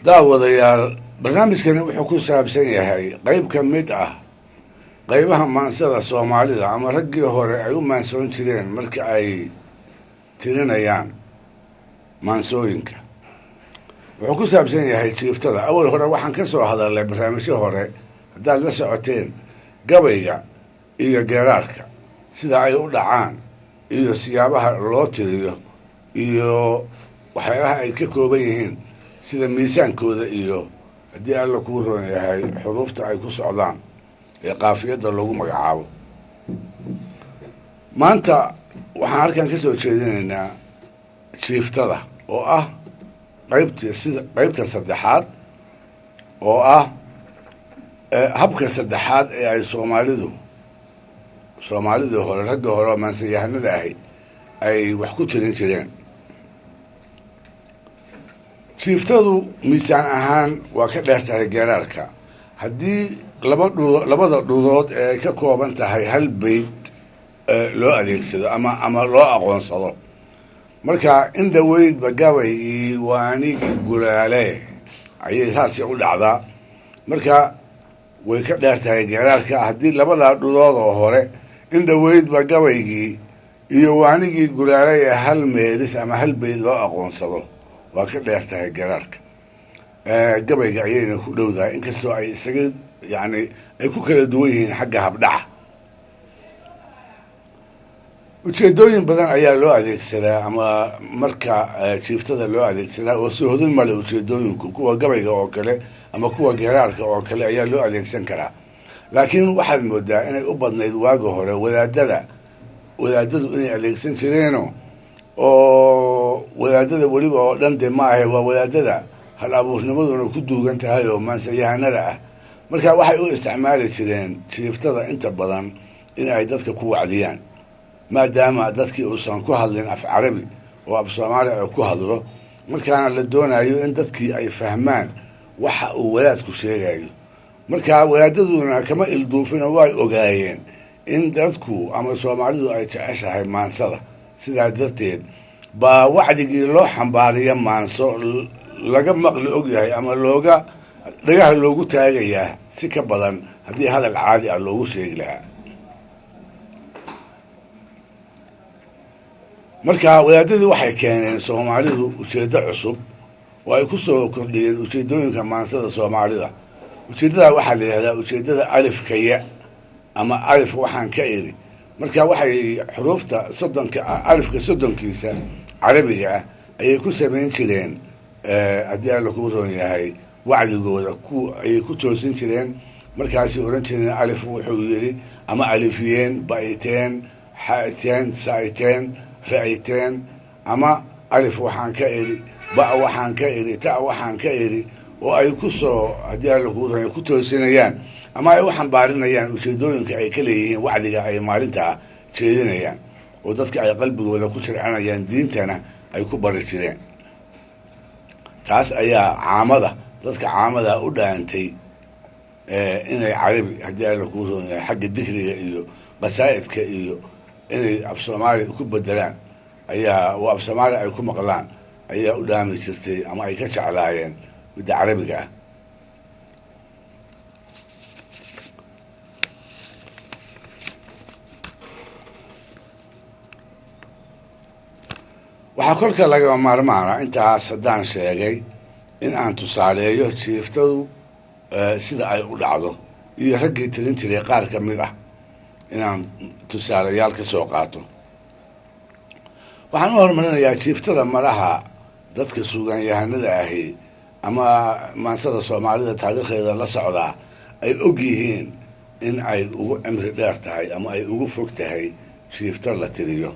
Daawadayaal, barnaamijkani wuxuu ku saabsan yahay qeyb ka mid ah qeybaha maansada Soomaalida ama raggii hore ay u maansoon jireen marka ay tirinayaan maansooyinka. Wuxuu ku saabsan yahay jiiftada. Awal hore waxaan ka soo hadalnay barnaamijyo hore, haddaad la socoteen, gabayga iyo geeraarka, sida ay u dhacaan iyo siyaabaha loo tiriyo iyo waxyaalaha ay ka kooban yihiin, sida miisaankooda iyo haddii Alla kuu roon yahay xuruufta ay ku socdaan ee qaafiyadda loogu magacaabo. Maanta waxaan halkan ka soo jeedinaynaa jiiftada oo ah qaybta, sida qeybta saddexaad oo ah habka saddexaad ee ay Soomaalidii hore, ragga hore oo maansayahanada ahi ay wax ku tirin jireen. Jiiftadu miisaan ahaan waa ka dheer tahay geeraarka. Haddii laba dhudo, labada dhudood ee ay ka kooban tahay hal beyt loo adeegsado ama loo aqoonsado, marka in dhaweydba gabaygii waanigii gulaale ayay saasi u dhacdaa. Marka way ka dheer tahay geeraarka. Haddii labadaa dhudood oo hore, in dhaweydba gabaygii iyo waanigii gulaale, ee hal meelis ama hal beyt loo aqoonsado, waa ka dheer tahay geeraarka. Gabayga ayayna ku dhowdahay, inkastoo ay isaga yacni ay ku kala duwan yihiin xagga habdhaca. Ujeedooyin badan ayaa loo adeegsadaa ama marka jiiftada loo adeegsadaa oo soohodin male. Ujeedooyinku kuwa gabayga oo kale ama kuwa geeraarka oo kale ayaa loo adeegsan karaa, laakiin waxaad moodaa inay u badnayd waaga hore wadaadadu inay adeegsan jireeno, oo wadaadada weliba oo dhan de ma ahe, waa wadaadada hal abuurnimaduna ku duugan tahay oo maansayahanada ah. Marka waxay u isticmaali jireen jiiftada inta badan in ay dadka ku wacdiyaan, maadaama dadkii uusan ku hadlin af Carabi oo af Soomaali ay ku hadlo, markaana la doonayo in dadkii ay fahmaan waxa uu wadaadku sheegayo. Marka wadaadaduna kama ilduufino, way ogaayeen in dadku ama Soomaalidu ay jeceshahay maansada. Sidaa darteed baa wacdigii loo xambaariya maanso laga maqli ogyahay ama looga dhagaha loogu taagayaa si ka badan haddii hadal caadi ah loogu sheegi lahaa. Marka wadaadadii waxay keeneen Soomaalidu ujeeddo cusub oo ay ku soo kordhiyeen ujeedooyinka maansada Soomaalida. Ujeeddada waxaa la yihahdaa ujeeddada alifka ya ama alif waxaan ka iri. Marka waxay xuruufta 30-ka, alifka 30-kiisa Carabiga ah ayay ku samayn jireen, haddii Alla kuu roon yahay, wacdigooda ku ayay ku toosin jireen. Markaasay odhan jireen alif wuxuu yidhi, ama alifiyeen, ba'iteen, xa'iteen, sa'iteen, ra'ayteen, ama alif waxaan ka iri, ba waxaan ka iri, ta waxaan ka iri, oo ay ku soo, haddii Alla kuu roon yahay, ku toosinayaan ama ay u xambaarinayaan ujeedooyinka ay ka leeyihiin wacdiga ay maalintaa jeedinayaan, oo dadka ay qalbigooda ku jircinayaan, diintana ay ku bari jireen. Taas ayaa caamada, dadka caamada u dhaantay inay Carabi, haddii Alla kuu roon yahay, xagga dikriga iyo qasaa'idka iyo inay af Soomaali ku bedelaan ayaa, oo af Soomaali ay ku maqlaan ayaa u dhaami jirtay ama ay ka jeclaayeen midda Carabiga ah. Waxaa kolka lagama maarmaana, intaas haddaan sheegay, in aan tusaaleeyo jiiftadu sida ay u dhacdo iyo raggii tirin jiray qaar ka mid ah inaan tusaalayaal ka soo qaato. Waxaan u horumarinayaa jiiftada maraha dadka suugaanyahanada ahi ama maansada Soomaalida taariikhdeeda la socdaa ay og yihiin in ay ugu cimri dheer tahay ama ay ugu fog tahay jiifto la tiriyo.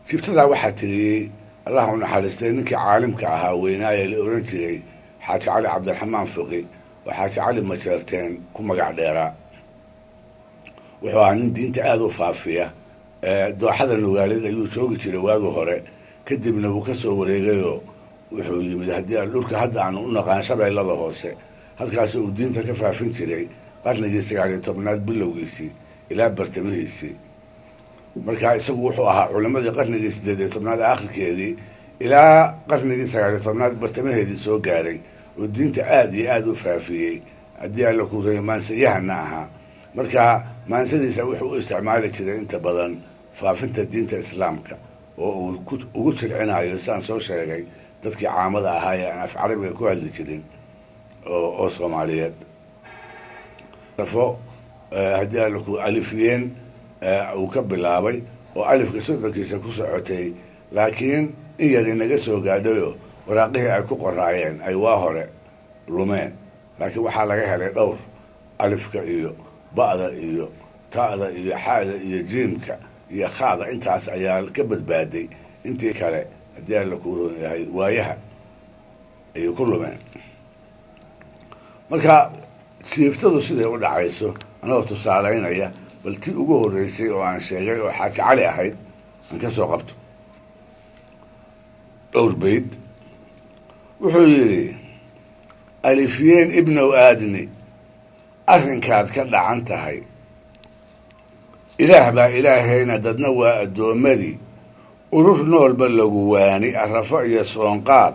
Jiiftadaa waxaa tiriyey, Allah u naxariistay, ninkii caalimka ahaa weynaaye la oran jiray Xaaji Cali Cabdiraxmaan Fiqi, oo Xaaji Cali Majeerteen ku magac dheeraa. Wuxuu ahaa nin diinta aada u faafiya. Dooxada Nugaaleed ayuu joogi jiray waagi hore, kadibna wuu kasoo wareegayoo wuxuu yimid haddii dhulka hadda aanu u naqaan Shabeellada Hoose, halkaas uu diinta ka faafin jiray qarnigii 19aad bilowgiisii ilaa bartamihiisii. Marka isagu wuxuu ahaa culimadii qarnigii 18aad aakhirkeedii ilaa qarnigii 19aad bartamaheedii soo gaaray. oo diinta aada iyo aada u faafiyey, haddii alla ku reeyay maansayahana ahaa. Marka maansadiisa wuxuu u isticmaali jiray inta badan faafinta diinta islaamka oo uu ugu jilcinayo, saan soo sheegay, dadkii caamada ahaa ee aan af carabiga ku hadli jirin oo Soomaaliyeed. Safo haddii alla ku alifiyeen uu ka bilaabay oo alifka soddonkiisa ku socotay, laakiin in yar inaga soo gaadhayo waraaqihii ay ku qoraayeen ay waa hore lumeen, laakiin waxaa laga helay dhowr alifka iyo ba'da iyo ta'da iyo xa'da iyo jiimka iyo kha'da, intaas ayaa ka badbaaday. Intii kale haddii alla kuu roon yahay waayaha ayay ku lumeen. Marka jiiftadu siday u dhacayso anagoo tusaaleynaya, bal tii ugu horreysay oo aan sheegay oo Xaaji Cali ahayd aan ka soo qabto dhowr bayd. Wuxuu yidhi: alifyeen ibnow aadmi, arrinkaad ka dhacan tahay, ilaah baa ilaahayna, dadna waa addoommadii, urur noolba lagu waani, arrafo iyo soonqaad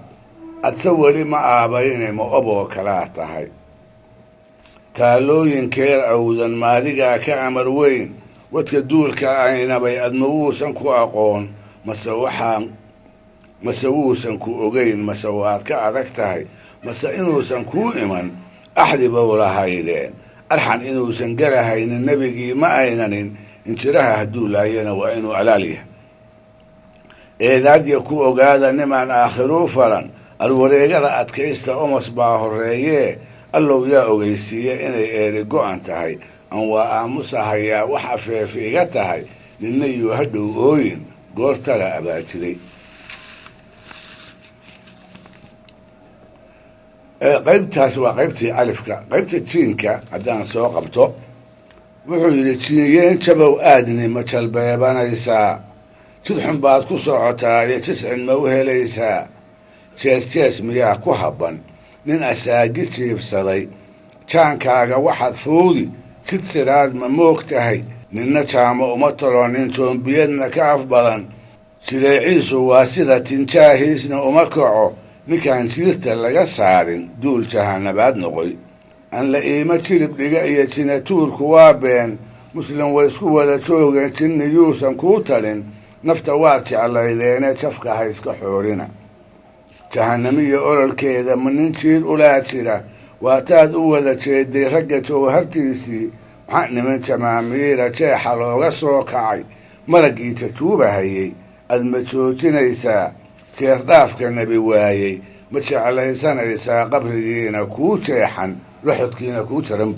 adse weli ma aabayne, ma oboo kalaa tahay. Taalooyinkeer awdan maadigaa ka amar weyn, wadka duulka aynabay adma wuusan ku aqoon, mase waxaan mase wuusan ku ogeyn, mase waad ka adag tahay, mase inuusan kuu iman axdi bow lahaydeen, arxan inuusan garahaynin nebigii ma aynanin, injiraha hadduu laayana waa inuu alaal yahay. Eedaadya ku ogaada nimaan aakhiruu falan, alwareegada adkaysta omos baa horreeyee, allow yaa ogeysiiya inay eeri go-an tahay, aan waa aamusahayaa wax afeef iga tahay, ninna yuu hadhow ooyin goortala abaajiday. Qaybtaas waa qaybtii alifka. Qaybta jiinka haddaan soo qabto, wuxuu yidhi: jiinyeen jabow aadni ma jalbeebanaysaa, jid xun baad ku socotaa iyo jiscin ma u helaysaa, jees jees miyaa ku habban nin asaagi jiibsaday, jaankaaga waxaad fuudi jid siraad ma moog tahay, ninna jaamo uma talo nin joombiyadna ka af badan, jileeciisu waa sida tinjaahiisna uma kaco, ninkaan jiirta laga saarin duul jahanabaad noqoy, aan la iima jirib dhiga iyo jinatuurku waa been, muslim way isku wada joogeen jinni yuusan kuu talin, nafta waad jeclaydeene jafka ha iska xoorina, jahanamiyo ololkeeda ma nin jiir ulaa jira, waataad u wada jeeday ragga jawhartiisii, maxaa niman jamaamiira jeexa looga soo kacay, maraggii jajuubahayey aad ma joojinaysaa, jeerdhaafka nebi waayey ma jeclaysanaysaa, qabrigiina kuu jeexan loxodkiina kuu jaran,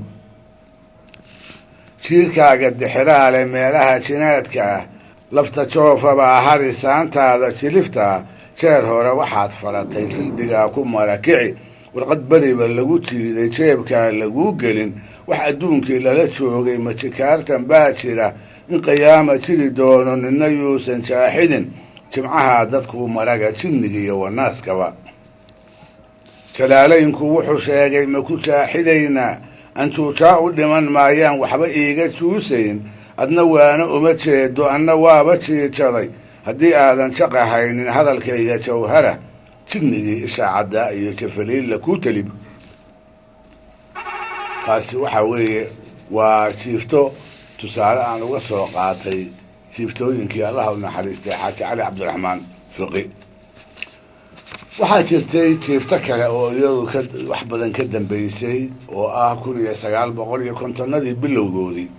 jiirkaaga dixiraale meelaha jinaadka ah, lafta joofabaa hari saantaada jiliftaa, jeer hore waxaad faratay sildigaa ku marakici, warqad beriba lagu jiiday jeebkaa laguu gelin, wax adduunkii lala joogay majikaartan baa jira, in qiyaama jiri doono ninna yuusan jaaxidin, jimcaha dadkuu maraga jinniga iyo wanaaskaba. Jalaalaynku wuxuu sheegay ma ku jaaxidaynaa, anjuujaa u dhiman maayaan waxba iiga juusayn, adna waana uma jeedo anna waaba jiijaday, haddii aadan jaqahaynin hadalkayga jawhara, jinnigii ishaacaddaa iyo jafaliilla kuu talib. Taasi waxaa weeye waa jiifto tusaale aan uga soo qaatay jiiftooyinkii allaha u naxariistay Xaaji Cali Cabdiraxmaan Fiqi. Waxaa jirtay jiifto kale oo iyadu ka wax badan ka dambeysay oo ah 1950-adii bilowgoodii,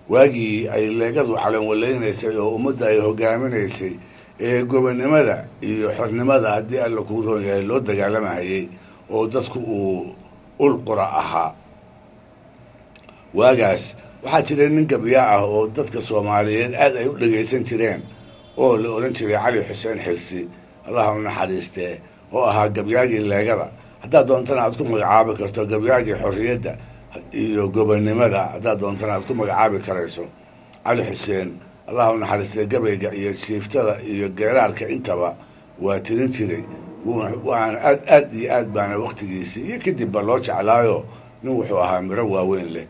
waagii ay leegadu calanwalaynaysay oo ummadda ay hogaaminaysay ee gobonimada iyo xornimada haddii alla kuu roon yahay loo dagaalamahayay oo dadku uu ulqura ahaa. Waagaas waxaa jiray nin gabyaa ah oo dadka Soomaaliyeed aad ay u dhagaysan jireen oo la odhan jiray Cali Xuseen Xirsi, allaha u naxariistee, oo ahaa gabyaagii leegada, haddaad doontana aad ku magacaabi karto gabyaagii xorriyadda iyo gobonimada, haddaad doontana aad ku magacaabi karayso. Cali Xuseen allaha u naxariistee gabayga iyo jiiftada iyo geeraarka intaba waa tirin jiray, waana aad aad iyo aad baana waqtigiisii iyo kadibba loo jeclaayo. Nin wuxuu ahaa miro waaweyn leh.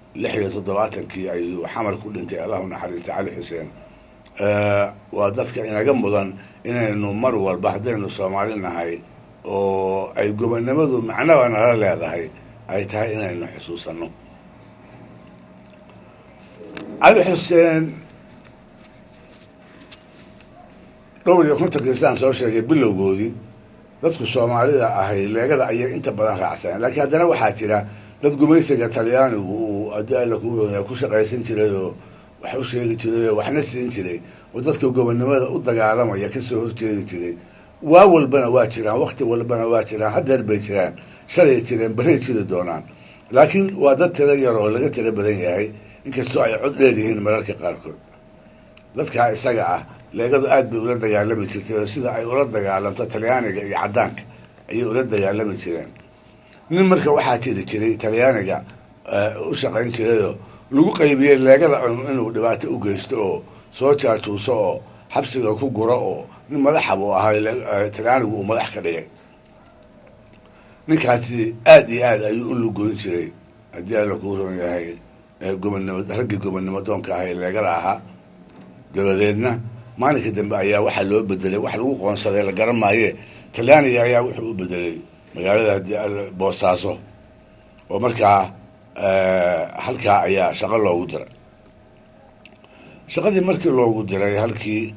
1976-kii ayuu Xamar ku dhintay, allah u naxariistay Cali Xuseen Waa dadka inaga mudan inaynu mar walba haddaynu Soomaali nahay oo ay gobonnimadu macnaba nala leedahay ay tahay inaynu xusuusanno. Cali Xuseen dhowr iyo kontonkii saan soo sheegay bilowgoodii dadku Soomaalida ahay leegada ayay inta badan raacsaneen, laakiin haddana waxaa jira dad gumaysiga Talyaanigu uu haddii Alla ku ku shaqaysan jiray oo wax u sheegi jiray oo waxna siin jiray oo dadka gobonnimada u dagaalamaya kasoo horjeedi jiray. Waa walbana waa jiraan, wakti walbana waa jiraan, haddeer bay jiraan, shalay jireen, barray jiri doonaan, laakiin waa dad tiro yar oo laga tiro badan yahay, inkastoo ay cod dheer yihiin mararka qaarkood. Dadkaa isaga ah leegadu aad bay ula dagaalami jirtay, oo sida ay ula dagaalamto Talyaaniga iyo caddaanka ayay ula dagaalami jireen. Nin marka waxaa jiri jiray Talyaaniga u shaqayn jirayoo lagu qaybiyey leegada inuu dhibaato u geysto oo soo jaajuuso oo xabsiga ku guro, oo nin madaxa buu ahaa Talyaanigu uu madax ka dhigay. Ninkaasi aada iyo aad ayuu u lugoyn jiray haddii Alla kuu ron yahay gobonnimo, raggii gobonnimo doonka ahay leegada ahaa. Dabadeedna maalinka dambe ayaa waxaa loo bedelay wax lagu qoonsaday la garan maaye, Talyaaniga ayaa wuxuu u bedelay magaalada haddii Boosaaso, oo markaa halkaa ayaa shaqo loogu diray. Shaqadii markii loogu diray halkii,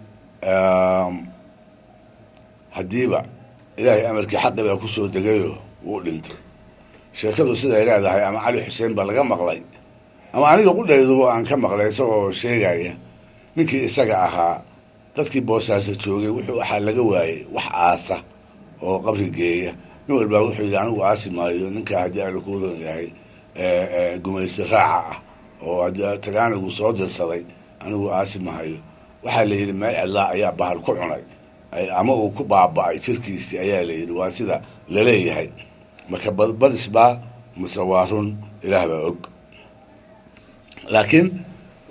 haddiiba Ilaahay amarkii xaqi baa kusoo degayo, wuu dhintay. Sheekadu siday leedahay ama Cali Xuseen baa laga maqlay ama aniga qudhayduba aan ka maqlay isagoo sheegaya, ninkii isaga ahaa dadkii Boosaaso joogay wuxuu waxaa laga waayey wax aasa oo qabri geeya. Nin walbaa wuxuu yidhi anigu aasi maayo ninka haddii Alla kuu ron yahay gumaysi raaca ah oo haddii Talyaanigu soo dirsaday, anigu aasi mahayo. Waxaa la yidhi meel cidlaa ayaa bahal ku cunay ama uu ku baaba-ay jirkiisii ayaa la yidhi, waa sida laleeyahay. Marka badbadis baa mase waa run, Ilaah baa og, laakiin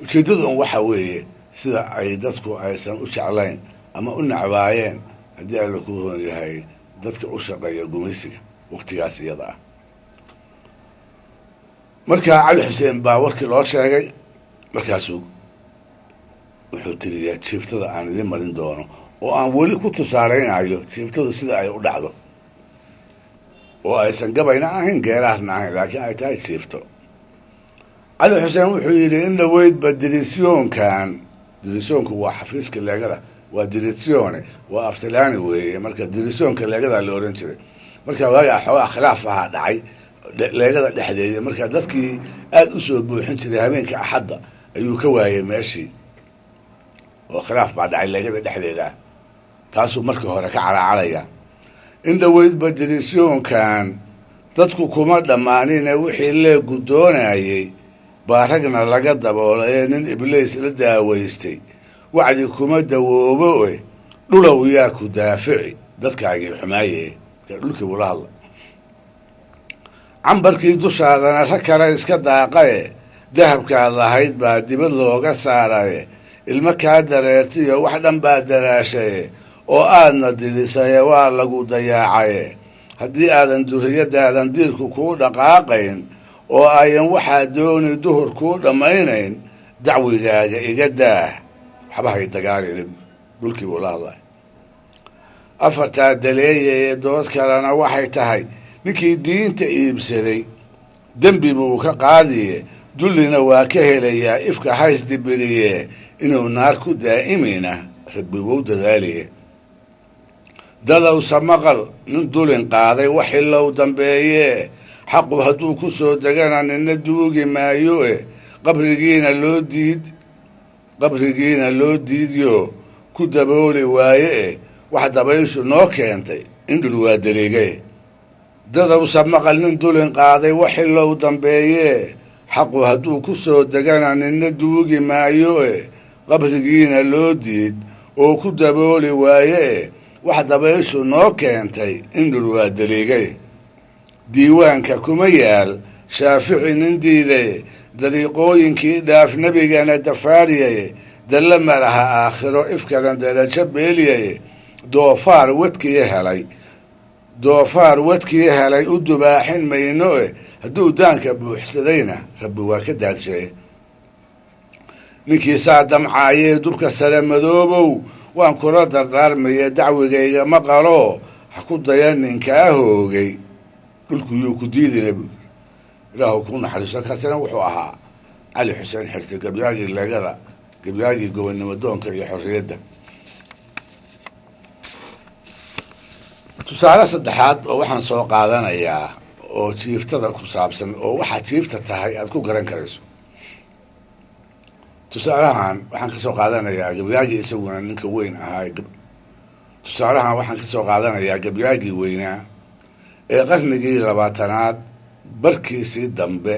ujeeddadu un waxa weeye sida ay dadku aysan u jeclayn ama u nacbaayeen haddii Alla ku ron yahay dadka u shaqeeya gumaysiga waktigaas iyada ah. Marka Cali Xuseen baa warkii loo sheegay, markaasuu wuxuu tiriyaa jiiftada aan idin marin doono oo aan weli ku tusaaleynayo jiiftadu sida ay u dhacdo, oo aysan gabayna ahayn geeraarna ahayn, laakiin ay tahay jiifto. Cali Xuseen wuxuu yidhi in dhaweydba dirisyoonkan, dirisyoonku waa xafiiska leegada, waa dirisione, waa aftalyaani weeye. Marka dirisyoonka leegada la ohan jiray, marka waagaa xoogaa khilaaf ahaa dhacay leegada dhexdeeda, marka dadkii aada usoo buuxin jiray habeenka Axadda ayuu ka waayay meeshii, oo khilaaf baa dhacay leegada dhexdeeda ah. Taasuu markii hore ka calaacalaya. In dhaweydba dirisyoonkan dadku kuma dhammaanine wixii leegu doonayay baa ragna laga daboolaye, nin Ibliis la daawaystay wacdi kuma dawoobo e, dhulow yaa ku daafici dadkaagii xumaaye. Dhulkii buu la hadla. Cambarkii dushaadana rag kale iska daaqaye, dahabkaad lahayd baa dibad looga saaraye, ilmo kaa dareertiyo wax dhan baa daraashaye oo aadna didisaye, waa lagu dayaacaye. Haddii aadan duriyadaadan diirku kuu dhaqaaqayn oo ayan waxaa dooni duhur kuu dhammaynayn, dacwigaaga iga daah, waxba hay dagaalin. Dhulkii buu la hadlay. Afartaa daleeya ee dood kalena waxay tahay ninkii diinta iibsaday dembi buu ka qaadiye, dullina waa ka helayaa ifka haysdibiriye, inuu naar ku daa'imina Rabbi wou dadaaliye. Dadowsa maqal nin dulin qaaday wax ilow dambeeye, xaqu hadduu ku soo degana nina duugi maayo e, qabrigiina loo diid, qabrigiina loo diidyo ku dabooli waaye e, wax dabayshu noo keentay indhul waa daliigay. Dadowsa maqal nin dulin qaaday wax ilow dambeeye, xaqu hadduu ku soo degana nina duugi maayo e, qabrigiina loo diid oo ku dabooli waaye e, wax dabayshu noo keentay indhul waa daliigay. Diiwaanka kuma yaal Shaafici nin diiday, dariiqooyinkii dhaaf nebigana dafaariyaye, dalle malaha aakhiro ifkana darajo beeliyaye, doofaar wadkii helay, doofaar wadkii helay u dubaaxin mayno e, hadduu daanka buuxsadayna Rabbi waa ka daadshaye. Ninkii saa damcaayee dubka sare madoobow, waan kula dardaarmaya, dacwigayga ma qalo, ha ku daya ninkaa hoogay, dhulkuyuu ku diidina buu yiri. Ilaahu ku naxariiso. Kaasina wuxuu ahaa Cali Xuseen Xirse, gabyaagii leegada, gabyaagii gobonnimo doonka iyo xorriyadda. Tusaale saddexaad oo waxaan soo qaadanayaa oo jiiftada ku saabsan, oo waxaa jiifta tahay aada ku garan karayso. Tusaalahan waxaan kasoo qaadanayaa gabyaagii isaguna ninka weyn ahaa. Tusaalahan waxaan kasoo qaadanayaa gabyaagii weynaa ee qarnigii 20aad barkiisii dambe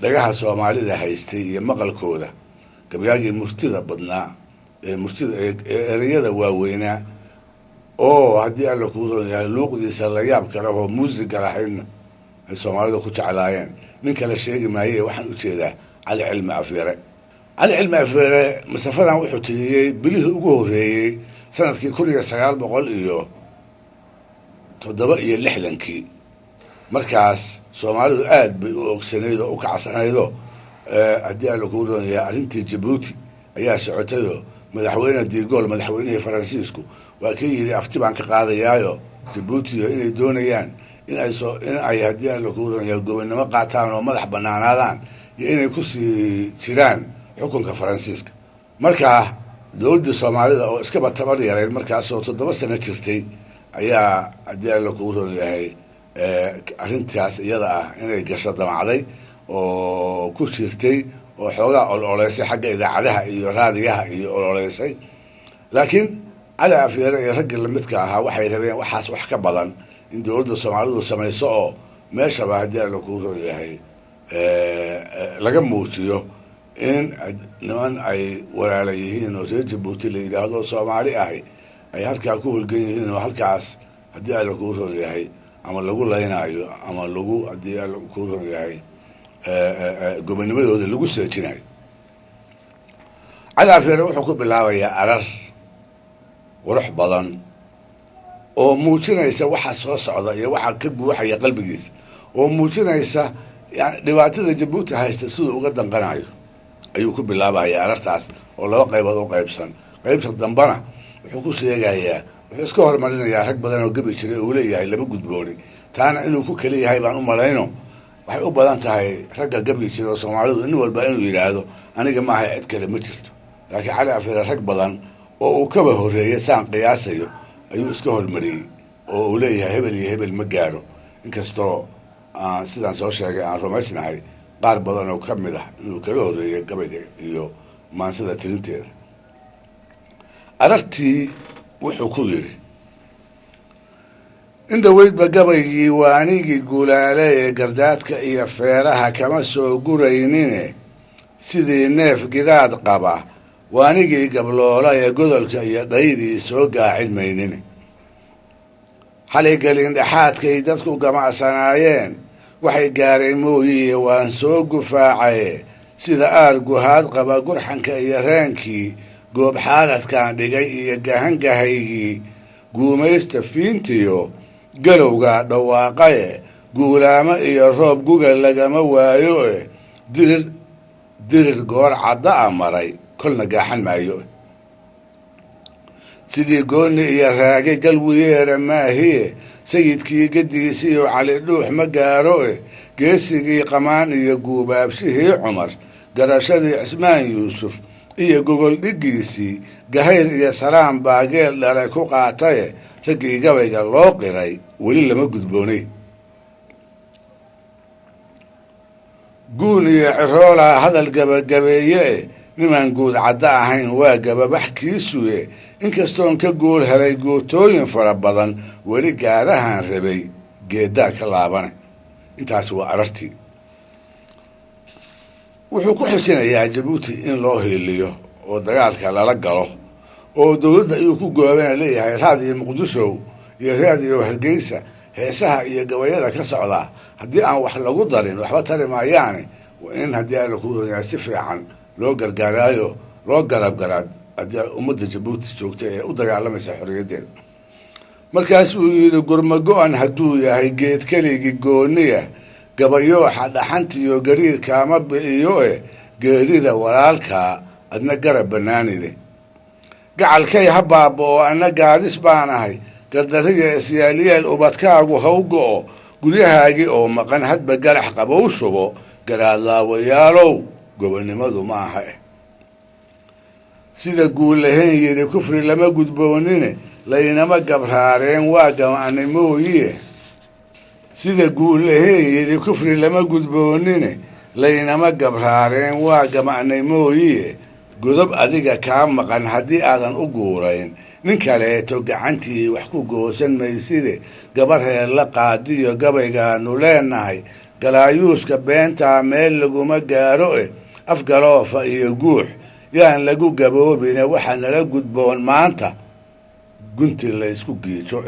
dhagaha Soomaalida haystay iyo maqalkooda, gabyaagii murtida badnaa ee murtida ee ereyada waaweynaa, oo haddii Alla kuu roon yahay luuqdiisa la yaab kale oo muusiga lahaydna ay Soomaalidu ku jeclaayeen. Nin kale sheegi maaye, waxaan ujeedaa Cali Cilmi Afyare. Cali Cilmi Afyare masafadan wuxuu tiriyey bilihii ugu horreeyey sanadkii 1967-kii. Markaas Soomaalidu aada bay u ogsanayd oo u kacsanaydoo haddii Alla kuu roon yahay arrintii Jabuuti ayaa socotayoo madaxweyne Digool, madaxweynihii Faransiisku, waa kii yidhi afti baan ka qaadayaayo Jabuutiyo inay doonayaan in ay soo in ay haddii Alla kuu roon yahay gobonnimo qaataan oo madax banaanaadaan iyo inay kusii jiraan xukunka Faransiiska. Markaa dowladdii Soomaalida oo iskaba tabar yarayd markaasoo 7 sano jirtay ayaa haddii Alla kuu roon yahay arrintaas iyada ah inay gasho damacday oo ku jirtay oo xoogaa ololeysay xagga idaacadaha iyo raadiyaha iyo ololeysay. Laakiin Cali Afyare iyo raggii lamidka ahaa waxay rabeen waxaas wax ka badan in dowladda Soomaalidu samayso, oo meeshaba haddii Alla kuu roon yahay laga muujiyo in niman ay walaala yihiin oo reer Jabuuti la yidhaahdo Soomaali ahi ay halkaa ku holgan yihiin, oo halkaas haddii Alla kuu roon yahay ama lagu laynaayo ama lagu haddii Alla kuu roon yahay gobonimadooda lagu seejinayo. Cali Afyare wuxuu ku bilaabayaa arar qurux badan oo muujinaysa waxa soo socda iyo waxa ka guuxaya qalbigiisa, oo muujinaysa yani dhibaatada Jabuuti haysta siduu uga danqanayo ayuu ku bilaabayaa arartaas oo laba qaybood u qaybsan. Qaybta dambena wuxuu ku sheegayaa, wuxuu iska horumarinayaa rag badan oo gebi jiray oo uu leeyahay lama gudbooni, taana inuu ku keli yahay baan u malayno. Waxay u badan tahay ragga gabi jiray oo Soomaalidu nin walba inuu yidhaahdo aniga maaha cid kale ma jirto, laakiin Cali Afyare rag badan oo uu kaba horreeyay saan qiyaasayo ayuu iska hormariyey oo uu leeyahay hebel iyo hebel ma gaaro, inkastoo aan sidaan soo sheegay aan rumaysnahay qaar badan oo ka mid ah inuu kaga horreeyay gabayga iyo maansida tirinteeda. Arartii wuxuu ku yidhi: in dhaweydba gabaygii waa anigii guulaale ee gardaadka iyo feeraha kama soo guraynine, sidii neef gidaad qaba waa anigii gabloola ee godolka iyo dhaydii soo gaacin maynine. Xalay gelin dhexaadkay dadku gamacsanaayeen waxay gaareen mooyiye waan soo gufaacaye, sida aar guhaad qaba gurxanka iyo reenkii goob xaaladkaan dhigay iyo gahangahaygii guumaysta fiintiyo galowgaa dhawaaqaye, guulaamo iyo roob guga lagama waayo e, dirir dirir goor cadda a maray kolna gaaxan maayo. Sidii gooni iyo raage galwiyeera maahiye, sayidkii gediisiyo Cali Dhuux ma gaaro e, geesigii Qamaan iyo guubaabshihii Cumar, garashadii Cismaan Yuusuf iyo gogol dhiggiisii, gahayr iyo saraan baa geel dhalay ku qaataye, raggii gabayga loo qiray weli lama gudboonay. Guun iyo ciroolaa hadal gabagabeeye e, nimaan guud cadda ahayn waa gababax kiisuye, inkastoon ka guul helay gootooyin fara badan weli gaadahaan rabay geeddaa ka laabane. Intaas waa arartii. Wuxuu ku xijinayaa Jabuuti in loo hiiliyo oo dagaalka lala galo, oo dowladda ayuu ku goobana leeyahay raadiyo Muqdisho iyo raadiyo Hargeysa heesaha iyo gabayada ka socdaa haddii aan wax lagu darin waxba tari maayaane, in haddii Alla kuu roonyahay si fiican loo gargaaraayo loo garab garaad haddii ummadda Jabuuti joogta ee u dagaalamaysa xorriyaddeeda. Markaas uu yidhi: gurma go-an hadduu yahay geed keligii gooniya, gabayooxa dhaxantiyo gariirkaama bi'iyo e, geerida walaalkaa Adna garab bannaanide. Gacalkay ha baaba'o, anna gaadis baan ahay. Gardarriya isyaalyaal ubadkaagu ha u go'o. Guryahaagii oo maqan hadba galax qabow shubo. Garaadlaawayaalow, gobonnimadu ma aha eh. Sida guulahayn yidhi, kufri lama gudboonine, laynama gabraareen waa gama'nay mooyiye. Sida guulahayn yidhi, kufri lama gudboonine, laynama gabraareen waa gama'nay mooyiye. Godob adiga kaa maqan haddii aadan u guurayn, nin kaleeto gacantii wax ku goosan mayside. Gabar reer la qaadiyo gabaygaanu leenahay, galaayuuska beentaa meel laguma gaaro eh. Afgaloofa iyo guux yaan lagu gaboobine, waxaa nala gudboon maanta gunti la isku giijo.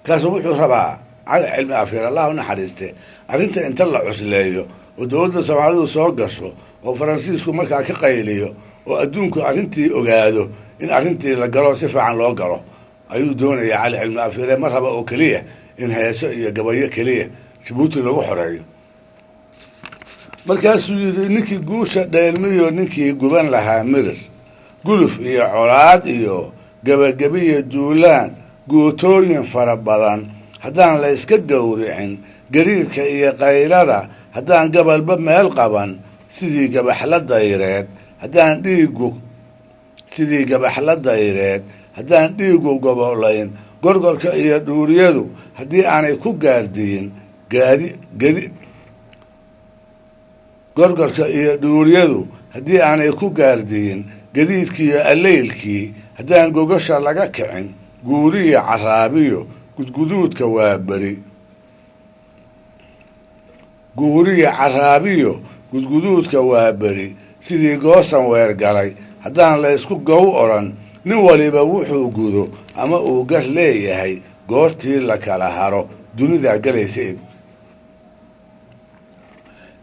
Markaasuu wuxuu rabaa Cali Cilmi Afyar, Allah u naxariiste, arrinta inta la cusleeyo oo dowladda Soomaalidu soo gasho oo Faransiisku markaa ka qayliyo oo adduunku arrintii ogaado, in arrintii la galo, si fiican loo galo ayuu doonayaa Cali Cilmi Afyare. Ma raba oo keliya in heeso iyo gabayo keliya Jabuuti lagu xoreeyo. Markaasuu yidhi, ninkii guusha dheelmiyo, ninkii guban lahaa mirir, guluf iyo colaad iyo gebagabiyo duulaan, guutooyin fara badan haddaan la iska gowricin, gariirka iyo qaylada haddaan gabalba meel qaban, sidii gabaxla dayreed haddaan dhiigu, sidii gabaxla dayreed haddaan dhiigu gobolayn, gorgorka iyo dhuuriyadu haddii aanay ku gaardiyin gaadi gedi, gorgorka iyo dhuuriyadu haddii aanay ku gaardiyin gadiidkiiyo alleylkii, haddaan gogasha laga kicin, guuriyo caraabiyo gudguduudka waa beri, guuriyo caraabiyo gudguduudka waa beri, sidii goosan weer galay haddaan la isku gow odhan, nin waliba wuxuu gudo ama uu gar leeyahay goortii la kala haro, dunidaa galaysa.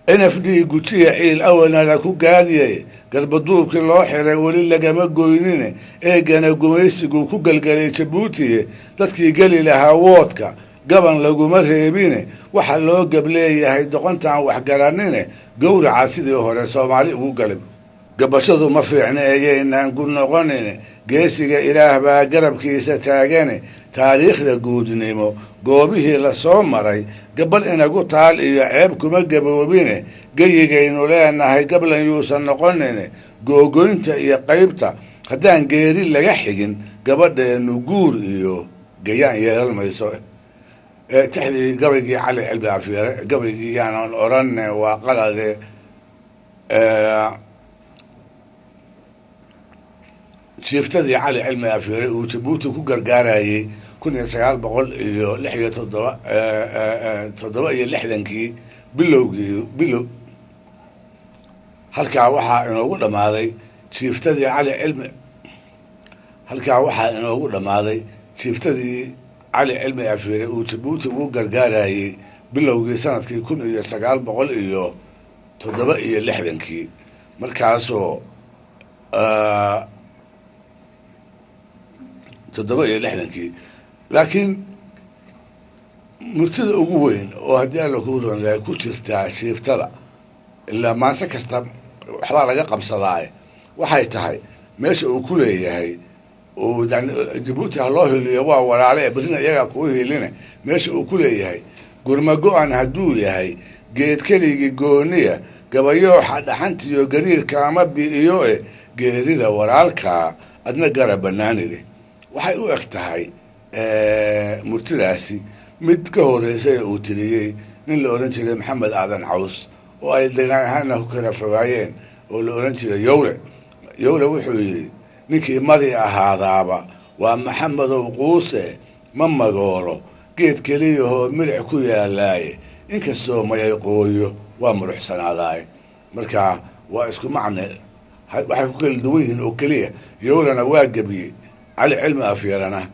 NFD gujiya ciil awalna la ku gaadiyay, garbaduubkii loo xiray weli lagama goynine, eegana gumaysigu ku galgalay Jabuutiye, dadkii geli lahaa woodka gaban laguma reebine, waxa loo gableeyahay doqontaan waxgaranine, gowraca sidii hore Soomaali ugu galib. Gabashadu ma fiicna eeyaynaan ku noqonine, geesiga Ilaah baa garabkiisa taagane, taariikhda guudnimo goobihii lasoo maray, gabal inagu taal iyo ceeb kuma gaboobine, geyigaynu leenahay gablan yuusan noqonine, googoynta iyo qaybta haddaan geeri laga xigin, gabadheennu guur iyo gayaan yeelan mayso. Tixdii gabaygii Cali Cilmi Afyare, gabaygii yaanan odhanne, waa qalade, jiiftadii Cali Cilmi Afyare uu Jabuuti ku gargaarayey 1967, 67-kii bilowgii bilow. Halkaa waxaa inoogu dhammaaday jiiftadii Cali Cilmi, halkaa waxaa inoogu dhammaaday jiiftadii Cali Cilmi Afyare uu Jabuuti ugu gargaarayey bilowgii sanadkii 1967-kii. Markaasoo 67-kii, laakiin murtida ugu weyn oo haddii Alla kuu ron yahay ku jirtaa shiiftada, ilaa maanse kasta waxbaa laga qabsadaaye, waxay tahay meesha uu ku leeyahay uu yani Jabuuti ha loo hiliyo, waa walaale, berrina iyagaa kuu hiline, meesha uu ku leeyahay, gurma go-an hadduu yahay geed keligii gooniya, gabayooxa dhaxantiyo gariirkaama bi'iyo e, geerida walaalkaa adna gara banaanide. Waxay u eg tahay murtidaasi mid ka horeysay uu tiriyey nin la odhan jiray Maxamed Aadan Caws, oo ay degaan ahaana ku kala fogaayeen, oo la odhan jiray Yowle. Yowle wuxuu yidhi, ninkii madi ahaadaaba waa Maxamedow quuse, ma magoolo geed keliyahoo milic ku yaalaaye, inkastoo mayayqooyo waa muruxsanaadaaye. Marka waa isku macne, waxay ku kala duwan yihiin oo keliya Yowlana waa gebiyey, Cali Cilmi Afyarana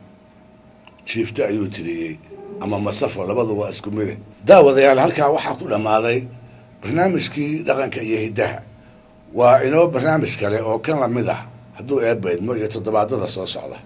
jiifto ayuu tiriyey ama masafo, labadu waa isku mide. Daawadayaal, halkaa waxaa ku dhammaaday barnaamijkii dhaqanka iyo hiddaha. Waa inoo barnaamij kale oo kan lamid ah hadduu Eebba idmo iyo toddobaadada soo socda.